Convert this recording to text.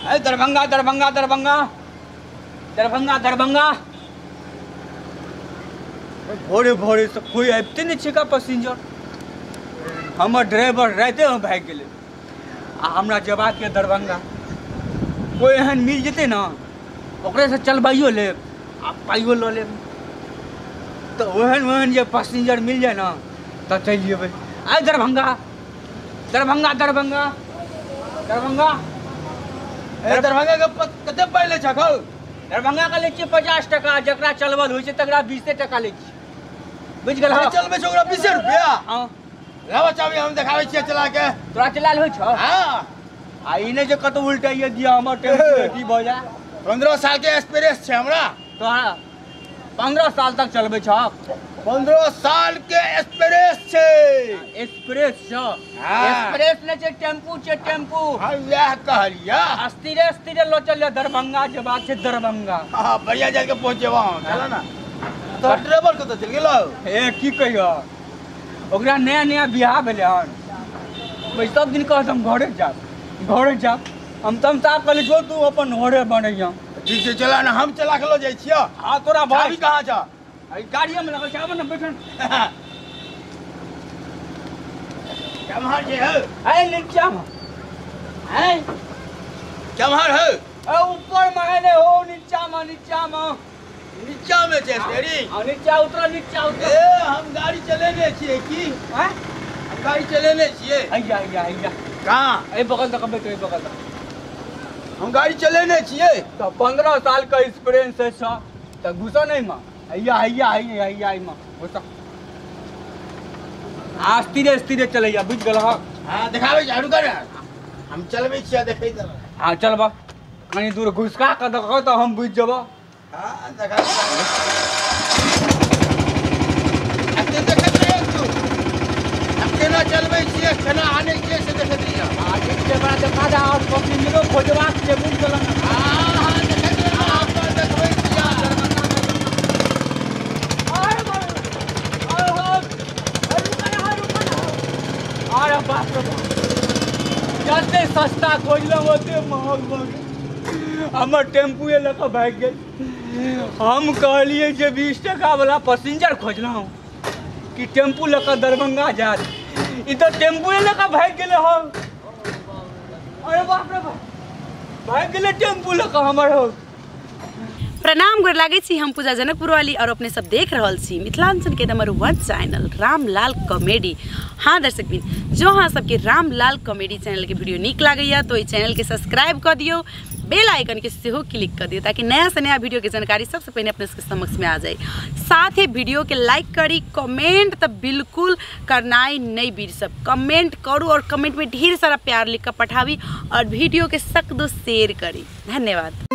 अरे दरभंगा दरभंगा दरभंगा दरभंगा दरभंगा। भोरे भोरे से कोई आबिते नहीं छै का पैसेंजर। हमर ड्राइवर राइते में भागि गेलै आ हमरा जेबाक यऽ दरभंगा। कोई एहन मिल जेतै ने ओकरेसँ चलबाइयो लेब आ पाइयो लऽ लेब। तऽ ओहन ओहन जे पैसेंजर मिल जाय ने तऽ चलि जेबै। आइ दरभंगा दरभंगा दरभंगा दरभंगा। ए दरभंगा के कते पाइ लै छह हौ? दरभंगा के लै छियै 50 टका, जकरा चलबल होइ छै तकरा 20 टका लै छियै। बुझि गेलह? जे चलबै छै ओकरा 20 रुपया? हँ। लाबऽ चाभी, हम देखाबै छियै चला के। तोरा चलायल होइ छौ? हँ। आ ई नहि जे कतहु उल्टाइए दिअ हमर टेम्पू की भऽ जाय। 15 साल के एक्सपीरियंस छै हमरा। तोरा 15 साल तक चलबै छह? 15 साल के एक्सपीरियंस छै। एक्सप्रेस छौ? हाँ। एक्सप्रेस नहि छै, टेम्पू छै, टेम्पू। हम वएह कहलियै। स्थिरे स्थिरे लऽ चल, दरभंगा जेबाक छै दरभंगा। हाँ, बढ़िया जाके पहुँच जेबऽ हम। चल ना। तोहर ड्राइवर कतऽ चलि गेलौ? ए की कहियो, ओकरा नया नया बियाह भेलै हन। भाई सब दिन कहत हम घरे जाब घरे जाब। हम तऽ हम साफ कहली जो तू अपन घरे बनैया। ठीक छै, चला ना, हम चला के लऽ जाइ छियौ। हाँ तोरा भाई चाभी कहाँ छौ? गाड़िए में लगल छै, आबऽ ने बैठन। केम्हर छै हौ? ऐ नीचा में। ऐ केम्हर हौ? ए ऊपर में ने हो, नीचा में, नीचा में। नीचा में छै स्टेरिंग? हाँ, नीचा उतर, नीचा उतर। ए हम गाड़ी चलेने छियै की? हैं? हम गाड़ी चलेने छियै। हैया हैया हैया। कहाँ? ए बगल तक बैठ, ए बगल तक। हम गाड़ी चलेने छियै। तऽ 15 साल का एक्सपीरियंस है छौ तऽ घुसऽ नहीं माँ। हैया हैया हैया हैया माँ घुसऽ। आ स्थिरे स्थिरे चलैया, बुझि गेलह? हाँ देखाबै छियै, रुक ने, हम चलबै छियै देखै दे। हाँ चलबऽ, कनी दूर घुसका कऽ देखऽ तऽ हम बुझि जेबऽ। हाँ देखाबै एते देखैत रहियै तू, हम केना चलबै छियै केना आनै छियै से देखैत रहियै। हाँ ठीक छै, बड़ा देखा दे। और पैसेंजरो खोजबाक छै, बुझि गेलह ने? हाँ हाँ देखैत रहियै, हम देखबै छियै। अरे बाप रे बाप, जते सस्ता खोजलहुँ ओते महग भऽ गेल। हमर टेम्पुए लऽ कऽ भागि गेल। हम कहलियै जे 20 टका वाला पैसेंजर खोजलहुँ कि टेम्पू लऽ कऽ दरभंगा जायत, ई तऽ टेम्पुए लऽ कऽ भागि गेलै हँ। अरे बाप रे बाप, भागि गेलै टेम्पू लऽ कऽ हमर हौ। प्रणाम, गोर लागै छी। हम पूजा जनकपुर वाली और अपने सब देख रहल छी मिथिलांचल के नंबर 1 चैनल रामलाल कॉमेडी। हाँ दर्शक बिन, जो अहाँ सबके रामलाल कॉमेडी चैनल के वीडियो नीक लागैया तो चैनल के सब्सक्राइब कऽ दियौ, बेल आइकन के सेहो क्लिक कर दियौ ताकि नया से नया वीडियो के जानकारी सबसे पहले अपने सबके समक्ष में आ जाए। साथ ही वीडियो के लाइक करी, कमेंट तो बिल्कुल करनाइ नहीं बीर सब, कमेंट करू और कमेंट में ढेर सारा प्यार लिख कर पठाबी और वीडियो के सख्त शेयर करी। धन्यवाद।